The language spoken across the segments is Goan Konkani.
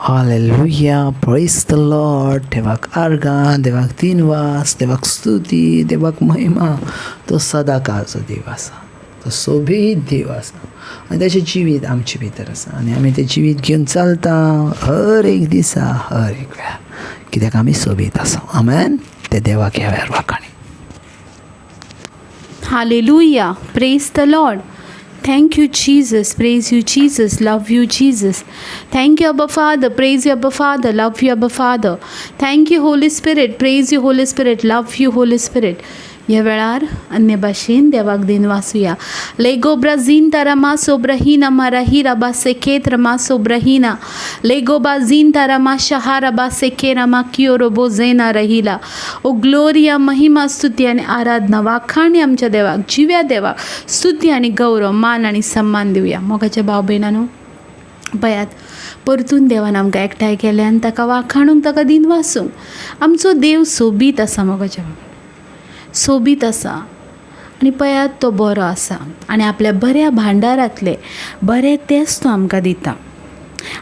Hallelujah, praise the Lord. देवाक आर्गां, देवाक दिनवास, देवाक स्तुती, देवाक महिमा. तो सदां काळचो देव आसा, तो सोबीत देव आसा आनी ताचें जिवीत आमचे भितर आसा आनी आमी तें जिवीत घेवन चलता हर एक दिसा, हर एक वेळार, कित्याक आमी सोबीत आसा. आमेन. ते देवाक ह्या वेळार वाखाणी. Hallelujah. Praise the Lord. Thank you, Jesus. Praise you, Jesus. Love you, Jesus. Thank you, Abba Father. Praise you, Abba Father. Love you, Abba Father. Thank you, Holy Spirit. Praise you, Holy Spirit. Love you, Holy Spirit. ह्या वेळार अन्य भाशेन देवाक दिनवासुया. लेगो ब्राझीन तारामा सोब्रहीना माराही रबा सेकेत रमा सोब्रहीना लेगो बाझीन तारामा शहा रबा सेके रमा कियो रोबो झेना रहिला. ओ ग्लोरिया, महिमा, स्तुती आनी आराधना, वाखाणी आमच्या देवाक, जिव्या देवाक स्तुती आनी गौरव, मान आनी सन्मान दिवया. मोगाच्या भाव भयणांनो, पळयात, परतून देवान आमकां एकठांय केलें आनी ताका वाखाणूंक, ताका दिनवासूंक. आमचो देव सोबीत आसा, मोगाच्या भाव, सोबीत आसा आनी पळयात, तो बरो आसा आनी आपल्या बऱ्या भांडारांतले बरें तेंच तो आमकां दिता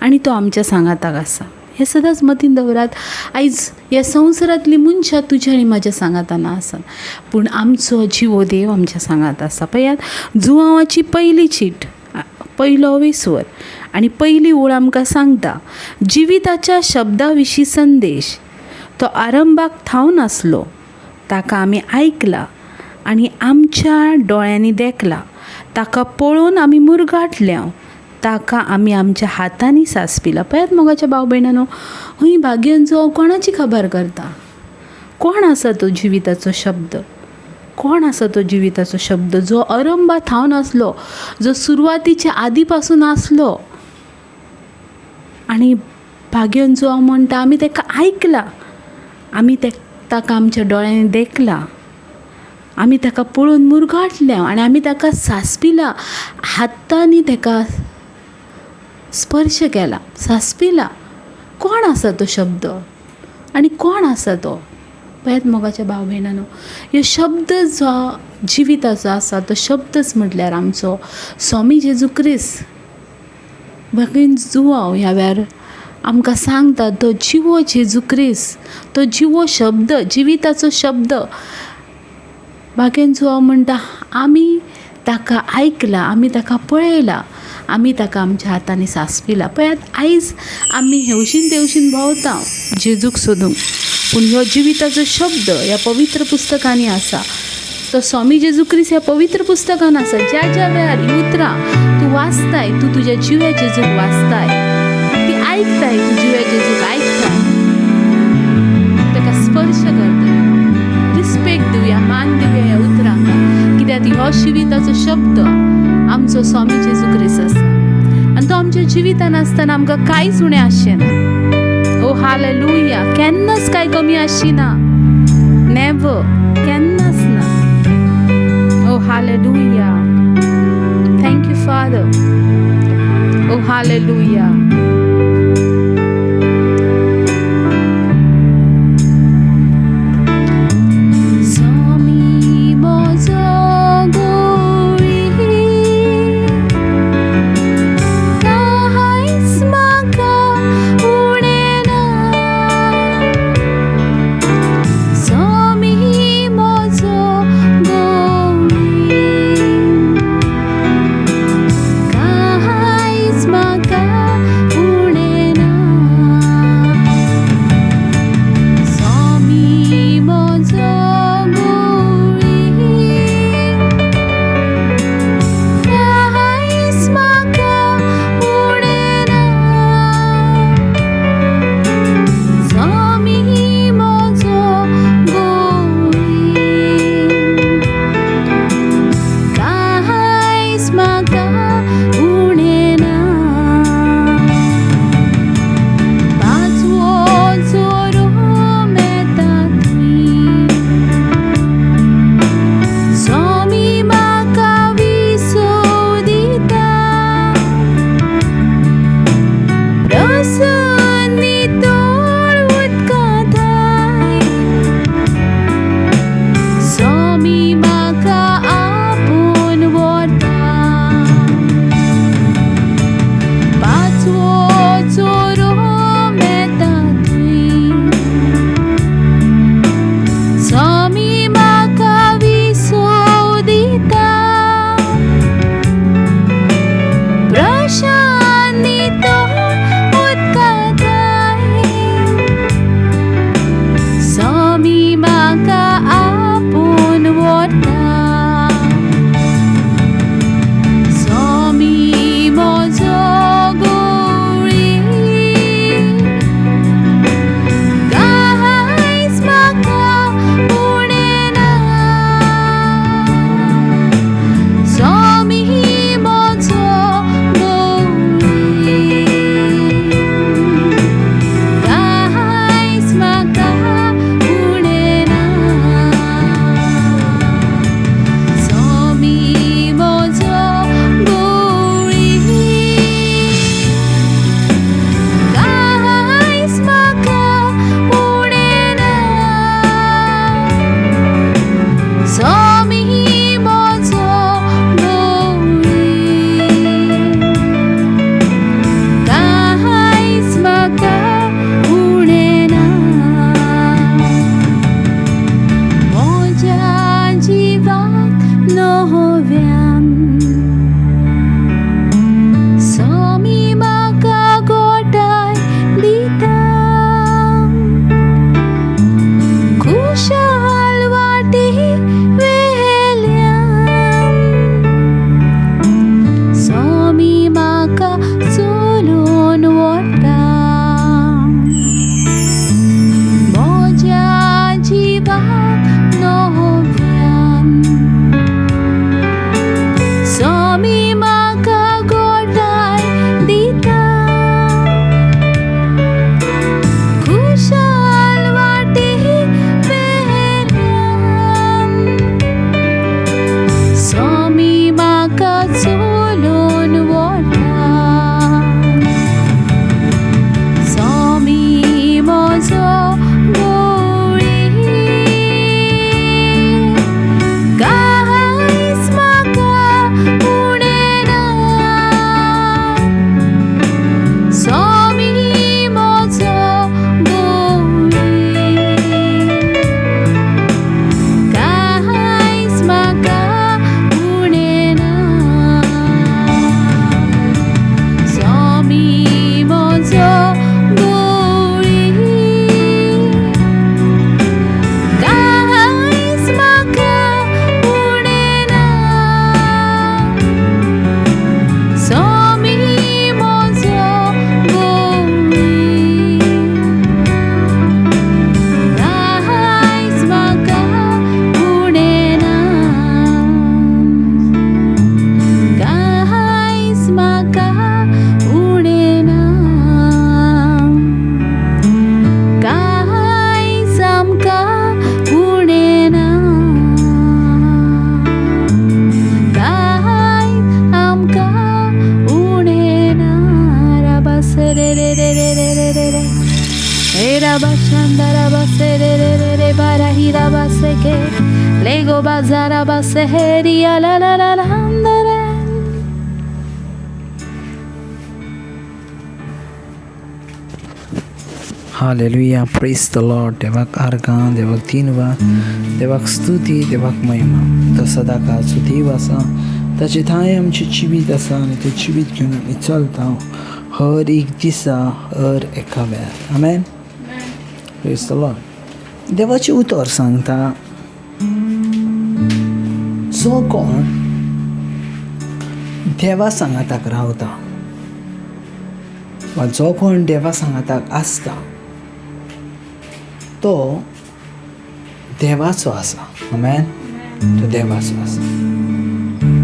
आनी तो आमच्या सांगाताक आसा, हें सदांच मतीन दवरात. आयज ह्या संवसारांतलीं मनशां तुज्या आनी म्हाज्या सांगातान आसात, पूण आमचो जिवो देव आमच्या सांगात आसा. पळयात, जुवांवाची पयली चीट, पयलो विस्वर आनी पयली ओळ आमकां सांगता, जिविताच्या शब्दा विशीं संदेश. तो आरंभाक थावन आसलो, ताका आमी आयकला आनी आमच्या दोळ्यांनी देखला, ताका पळोवन आमी मुरगाटल्या, ताका आमी आमच्या हातांनी सांसपिला. पळयात मोगाच्या भाव भयणांनो, हूंय भाग्यांचो कोणाची खबर करता? कोण आसा तो जिविताचो शब्द? कोण आसा तो जिविताचो शब्द जो अरंभा थावन आसलो, जो सुरवातीच्या आदी पासून आसलो? आनी भाग्यांचो म्हणटा, आमी ताका आयकला, आमी ताका आमच्या दोळ्यांनी देखला, आमी ताका पळोवन मुरगाटल्या आनी आमी ताका सांसपिला, हातांनी ताका स्पर्श केला, सांसपिला. कोण आसा तो शब्द आनी कोण आसा तो? पळयात मोगाच्या भाव भयणांनो, ह्यो शब्द जो जिविताचो आसा, तो शब्दच म्हटल्यार आमचो स्वामी जेजू क्रिस्त. भगीन जुवांव ह्या वेळार आमकां सांगता, तो जिवो जेजू क्रिस्त, तो जिवो शब्द, जिविताचो शब्द. बागेन जुवांव म्हणटा, आमी ताका आयकला, आमी ताका पळयला, आमी ताका आमच्या हातांनी सांसपिला. पळयात, आयज आमी हेवशीन तेवशीन भोंवता जेजूक सोदूंक, पूण ह्यो जिविताचो शब्द ह्या पवित्र पुस्तकांनी आसा. तो स्वामी जेजू क्रिस्त ह्या पवित्र पुस्तकान आसा. ज्या ज्या वेळार ही उतरां तूं वाचताय, तूं तुज्या जिव्या जेजूक वाचताय. ती आयकताय, तूं जिव्या जेजूक आयकताय, ताका स्पर्श करताय. रिस्पेक्ट दिवया, मान दिवया ह्या उतरांक, कित्याक ह्यो जिविताचो शब्द आमचो स्वामी जेजू क्रिस्त आसा आनी तो आमच्या जिवितान आसतना आमकां कांयच उणें आसचें ना. ओ हालेलुया. केन्नाच कांय कमी आसची ना, नेवर, केन्नाच ना. ओ hallelujah. Thank you, Father. Oh hallelujah. स्वामी म्हजो गोळी, कांयच म्हाका उणें ना. स्वामी म्हजो गोळी, कांयच म्हाका. re re re re re re. Erabashandarabase re re re barahirabaseke lego bazarabaseheria la la la la. Hallelujah, praise the Lord. देवाक आर्गां, देवाक तीन वार, देवाक स्तुती, देवाक महिमा. तो सदांकाळचो देव आसा, ताचे थांय आमचें जिवीत आसा आनी तें जिवीत घेवन आमी चलता हर एक दिसा, हर एका वेळार. आमेन. Praise the Lord. देवाचें उतर सांगता, जो कोण देवा सांगाताक रावता वा जो कोण देवा सांगाताक आसता तो देवाचो आसा. आमेन. तो देवाचो आसा.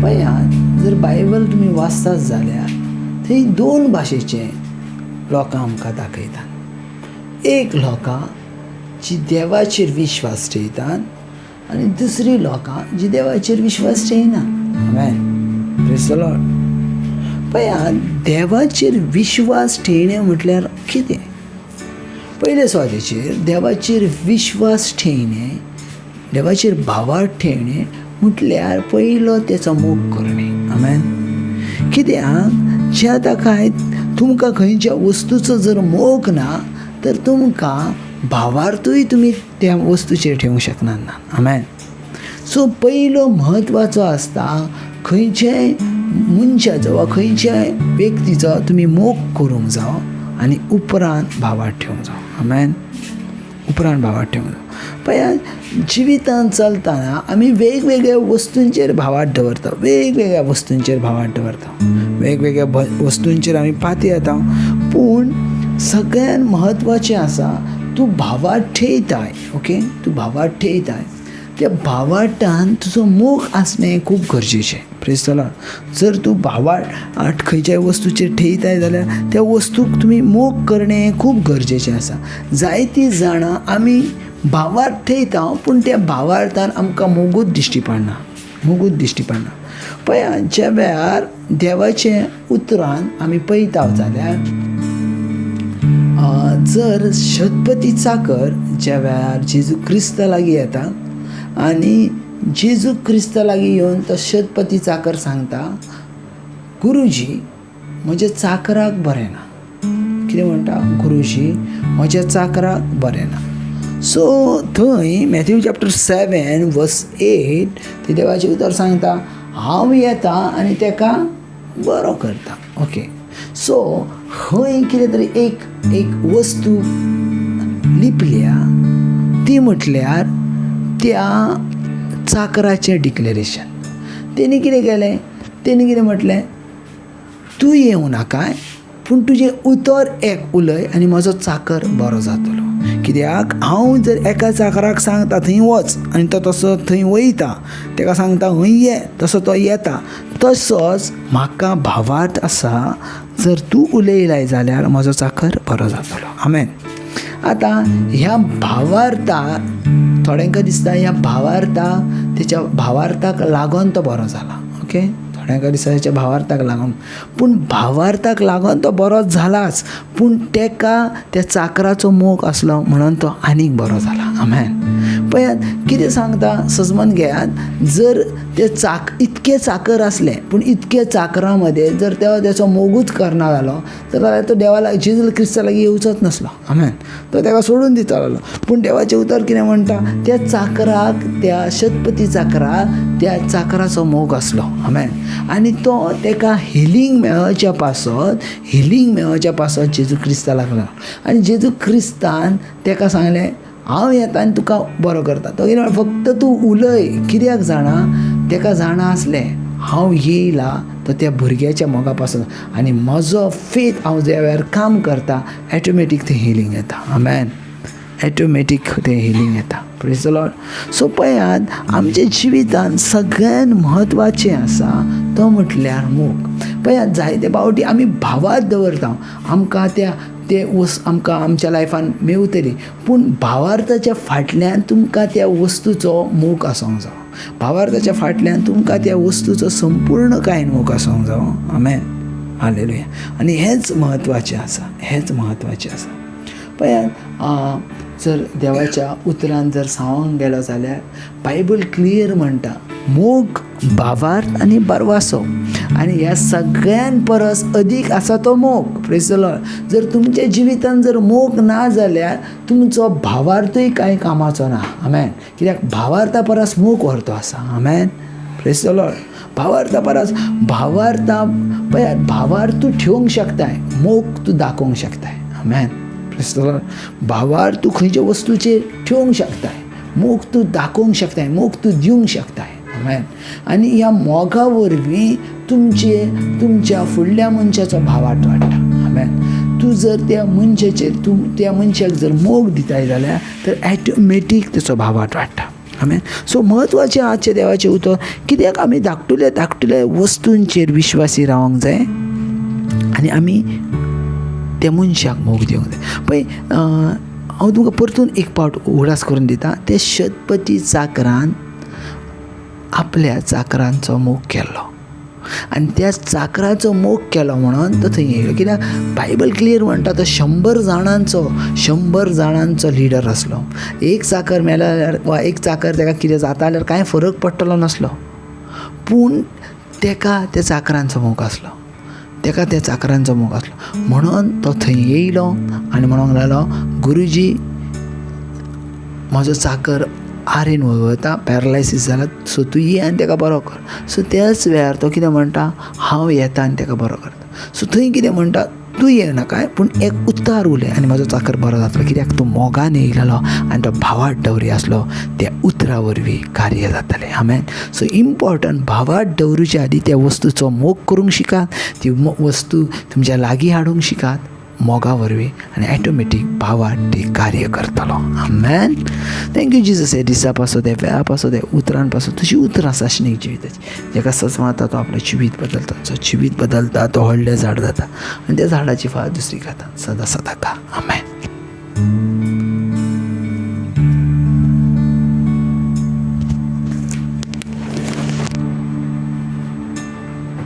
पळयात, जर बायबल तुमी वाचतात जाल्यार थंय दोन भाशेचे लोकां आमकां दाखयतात. एक लोकां जी देवाचेर विश्वास ठेयतात आनी दुसरी लोकां जी देवाचेर विश्वास ठेयना. आमेन. Praise the Lord. पळयात, देवाचेर विश्वास ठेयणें म्हटल्यार कितें? पयले सुवातेचेर देवाचेर विश्वास ठेयणें, देवाचेर भावार्थ ठेयणें म्हटल्यार पयलो तेचो मोग करणे. आमेन. कित्याक ज्या ताका तुमकां खंयच्या वस्तूचो जर मोग ना तर तुमकां भावार्थूय तुमी त्या वस्तूचेर ठेवूंक शकनात ना. आमेन. सो पयलो म्हत्वाचो आसता खंयच्याय मनशाचो वा खंयच्याय व्यक्तीचो तुमी मोग करूंक जावो आनी उपरांत भावार्थ ठेवूंक जावो. आमेन. उपरांत भावार्थ ठेवूंक जावो. पळयात, जिवितांत चलतना आमी वेगवेगळ्या वस्तूंचेर भावार्थ दवरता, वेगवेगळ्या वस्तूंचेर भावार्थ दवरता, वेगवेगळ्या वस्तूंचेर आमी पातयेता. पूण सगळ्यान म्हत्वाचें आसा तूं भावार्थ ठेयताय. ओके, तूं भावार्थ ठेयताय, त्या भावार्थान तुजो मोग आसणें खूब गरजेचें. Praise the Lord. जर तूं भावार्थ खंयच्याय वस्तूचेर ठेयताय जाल्यार त्या वस्तूक तुमी मोग करणें खूब गरजेचें आसा. जायतीं जाणां आमी भावार्थ ठेयता पूण त्या भावार्थान आमकां मोगूच दिश्टी पडना, मोगूच दिश्टी पडना. पळया, ज्या वेळार देवाचें उतरान आमी पळयता जाल्यार जर शतपती चाकर ज्या वेळार जेजू क्रिस्ता लागीं येता आनी जेजू क्रिस्ता लागीं येवन तो शतपती चाकर सांगता, गुरुजी म्हज्या चाकराक बरें ना. कितें म्हणटा? गुरुजी म्हज्या चाकराक बरें ना. सो थंय मॅथ्यू चॅप्टर 7 वर्स 8 ती देवाचें उतर सांगता, हांव येता आनी तेका बरो करता. ओके, सो खंय कितें तरी एक एक वस्तू लिपल्या, ती म्हटल्यार त्या चाकराचें डिक्लेरेशन. तेणी कितें केलें? तेणी कितें म्हटलें, तूं येवं नाकाय पूण तुजें उतर एक उलय आनी म्हजो चाकर बरो जातलो. कित्याक हांव जर एका चाकराक सांगता थंय वच आनी तो तसो थंय वयता, तेका सांगता हय ये, तसो तो येता, तसोच म्हाका भावार्थ आसा जर तूं उलयलाय जाल्यार म्हजो चाकर बरो जातलो. आमेन. आतां ह्या भावार्थाक थोड्यांक दिसता ह्या भावार्थाक तेच्या भावार्थाक लागून तो बरो जाला. ओके, थोड्यांक दिसता तेच्या भावार्थाक लागून, पूण भावार्थाक लागून तो बरो जालाच, पूण तेका त्या चाकराचो मोग आसलो म्हणून तो आनीक बरो जाला. आमेन. पळयात कितें सांगता, सजमन घेयात, जर ते इतके चाकर आसले पूण इतके चाकरां मदें जर तो तेचो मोगूच करना जालो जाल्यार तो देवा जेजू क्रिस्ता लागीं येवचोच नासलो. आमेन. तो तेका सोडून दितालो. पूण देवाचें उतर कितें म्हणटा, त्या चाकराक, त्या शतपती चाकराक त्या चाकराचो मोग आसलो. आमेन. आनी तो तेका हिलींग मेळोवच्या पासत, हिलींग मेळोवच्या पासत जेजू क्रिस्ता लागलो आनी जेजू क्रिस्तान तेका सांगलें, हांव येता आनी तुका बरो करता. तो कितें म्हणटा, फक्त तूं उलय. कित्याक जाणा, तेका जाणा आसलें हांव येयला तो त्या भुरग्याच्या मोगा पासून आनी म्हजो फेथ हांव ज्या वेळार काम करता ऑटोमॅटीक तें हिलींग येता. आमेन. ऑटोमॅटीक तें हिलींग येता. Praise the Lord. सो पळयात, आमच्या जिवितांत सगळ्यान म्हत्वाचें आसा तो म्हटल्यार मोग. पळयात, जायते फावटी आमी भावार्थ दवरता, आमकां त्या ते वस्त आमकां आमच्या लायफान मेवतली, पूण भावार्थाच्या फाटल्यान तुमकां त्या वस्तूचो मोग आसूंक जावो. भावार्थाच्या फाटल्यान तुमकां त्या वस्तूचो संपूर्ण कांय मोग आसूंक जावो. आमेन. हालेलुया. आनी हेंच म्हत्वाचें आसा, हेंच म्हत्वाचें आसा. पळयात, जर देवाच्या उतरान जर सांगूंक गेलो जाल्यार बायबल क्लियर म्हणटा, मोग, भावार्थ आनी बरवासो, आनी ह्या सगळ्यां परस अदीक आसा तो मोग. Praise the Lord. जर तुमच्या जिवितान जर मोग ना जाल्यार तुमचो भावार्थूय कांय कामाचो ना. आमेन. कित्याक भावार्था परस मोग व्हरतो आसा. आमेन. Praise the Lord. भावार्था परस भावार्था, पळयात, भावार्थ तूं ठेवंक शकताय, मोग तूं दाखोवंक शकताय. आमेन. Praise the Lord. भावार्थ तूं खंयच्या वस्तूचेर ठेवंक शकताय, मोग तूं दाखोवंक शकताय, मोग तूं दिवंक शकताय. आमेन. आनी ह्या मोगा वरवीं तुमचे तुमच्या फुडल्या मनशाचो भावार्थ वाडटा. आमेन. तूं जर त्या मनशाचेर, तूं त्या मनशाक जर मोग दिताय जाल्यार तर ऑटोमॅटीक तेचो भावार्थ वाडटा. आमेन. सो म्हत्वाचें आजचें देवाचें उतर, कित्याक आमी धाकटुल्या धाकटुल्या वस्तूंचेर विश्वासी रावंक जाय आनी आमी त्या मनशाक मोग दिवंक जाय. पळय, हांव तुमकां परतून एक पावट उगडास करून दिता, ते शतपती चाकरान आपल्या चाकरांचो मोग केल्लो आनी त्या चाकराचो मोग केलो म्हणून तो थंय येयलो. कित्याक बायबल क्लियर म्हणटा, तो 100 जाणांचो लिडर आसलो. एक चाकर मेलो जाल्यार वा एक चाकर ताका कितें जाता जाल्यार कांय फरक पडटलो नासलो, पूण ताका त्या चाकरांचो मोग आसलो, ताका त्या चाकरांचो मोग आसलो म्हणून तो थंय येयलो आनी म्हणूंक लागलो, गुरुजी म्हजो चाकर आरेन वता, पॅरालायसीस जाला, सो तूं ये आनी ताका बरो कर. सो त्याच वेळार तो कितें म्हणटा, हांव येता आनी ताका बरो करता. सो थंय कितें म्हणटा, तूं येनाकाय, पूण एक उतार उलय आनी म्हजो चाकर बरो जातलो. कित्याक तूं मोगान येयलेलो आनी तो भावार्थ दवरी आसलो, त्या उतरा वरवीं कार्य जातलें. आमेन. सो इम्पॉर्टंट, भावार्थ दवरुच्या आदी त्या वस्तूचो मोग करूंक शिकात, ती वस्तू तुमच्या लागीं हाडूंक शिकात मोगा वरवीं, आनी ऑटोमॅटीक भावार्थ ती कार्य करतलो. आमेन. Thank you Jesus. हे दिसा पासत, हे वेळा पासत, हे उतरान पासत, तुजी उतरां आसा आशिल्ली जिविताची, जेका सजमाता तो आपलें जिवीत बदलता, जो जिवीत बदलता तो व्हडलें झाड जाता आनी त्या झाडाची फळां दुसरी खाता सदां सदां खा. आमेन.